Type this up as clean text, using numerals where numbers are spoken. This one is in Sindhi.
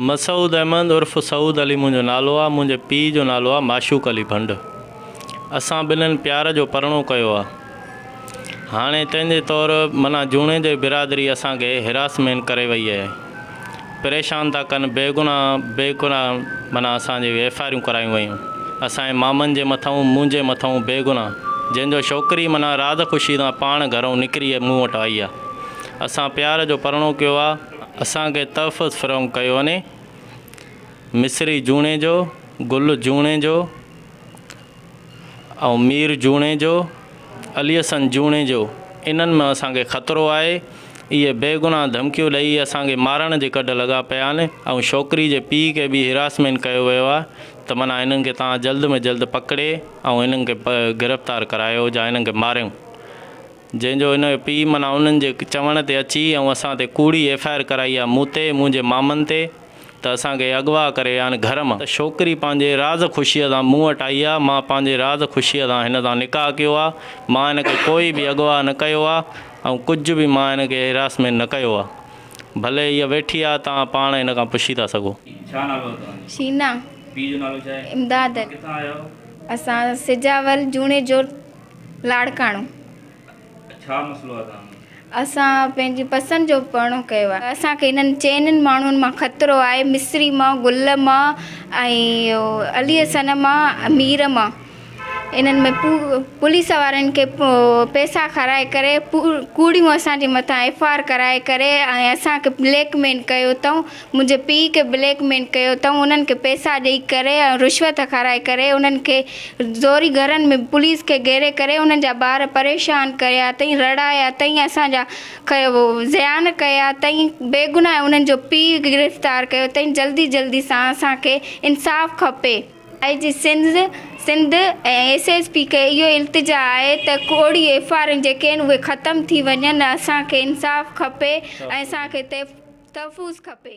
مسعود احمد عرف سعود علي منهنجو نالو آ منهنجي پيء جو نالو آ معشوق علي ڀنڊ اسان ٻنهن پيار جو پرڻو ڪيو آ هاڻي تنهن جي طور منا جوڻيجي برادري اسان کي هراسمين ڪري وئي آهي پريشان ٿا ڪن بيگناهه بيگناهه منا اسان جي ايف آريون ڪرايون ويون اسان جي مامن جي مٿئون منهنجي مٿئون بيگناهه جنهن جو ڇوڪري منا راز خوشي سان پاڻ گهرئون نڪري مون وٽ آئي آ اسان پيار جو پرڻو ڪيو آ. اسان کي تحفظ فراهم ڪيو وڃي. مصري جوڻيجو، گل جوڻيجو ۽ مير جوڻيجو، علي حسن جوڻيجو انهن مان اسان کي خطرو آهي. اهي بيگناهه ڌمڪيون ڏئي اسان کي مارڻ جي ڪڍ لڳا پيا آهن ۽ ڇوڪري جي پيء کي به هراسمينٽ ڪيو ويو آهي ته معنيٰ هنن کي توهان جلد ۾ جلد پڪڙي ۽ هنن کي گرفتار ڪرايو جا هنن کي ماريون. جنهن جو هن جو پيء معنيٰ انهن جي چوڻ تي اچي ۽ اسان تي ڪوڙي ايف I R ڪرائي آ مون تي منهنجي مامن تي ته اسان کي اغوا ڪري ويا آهن گهر مان ته ڇوڪري پنهنجي راز خوشيء سان مون وٽ آئي آ مان پنهنجي راز خوشيء سان هن سان نڪاح ڪيو آ مان هن کي ڪوئي به اغوا نه ڪيو آ ۽ ڪجهه به مان هن کي هراسمينٽ نه ڪيو آ ڀلي هيء ويٺي آ توهان پاڻ هن کان پڇي ٿا سگهو. ڇا نالو آ توهان جو؟ شينا. پيء جو نالو ڇا آهي؟ امداد. ڪٿان آيا آهيو؟ اسان سجاول جوڻيجو لاڙڪاڻو. ڇا مسئلو آ توهان ۾؟ اسان پنهنجي پسند جو پرڻو ڪيو آهي. اسان کي انهن چئنن ماڻهن مان خطرو آهي مصري مان، گل مان ۽ علي حسن مان، مير مان. انهن ۾ پوليس وارن کي پئسا کارائي ڪري ڪوڙيون اسان جي مٿان ايف I R ڪرائي ڪري ۽ اسان کي بليڪ مين ڪيو اٿئون. منهنجي پيء کي بليڪ مين ڪيو اٿئون انهن کي پئسا ڏئي ڪري ۽ رشوت کارائي ڪري انهن کي زوري گهرن ۾ پوليس کي گهيري ڪري انهن جا ٻار پريشان ڪيا اٿئين رڙايا اٿئين اسان جا زيان ڪيا اٿئين بيگناهه انهن جو پيء گرفتار ڪيو اٿئين جلدي جلدي سان اسان کي انصاف کپي. I G Sindh Sindh ۽ S S P کي اهو التجا آهي ته ڪوڙي ايف I آرون جيڪي آهن اهي ختم ٿي وڃن اسان کي انصاف کپي ۽ اسان کي تحفظ کپي.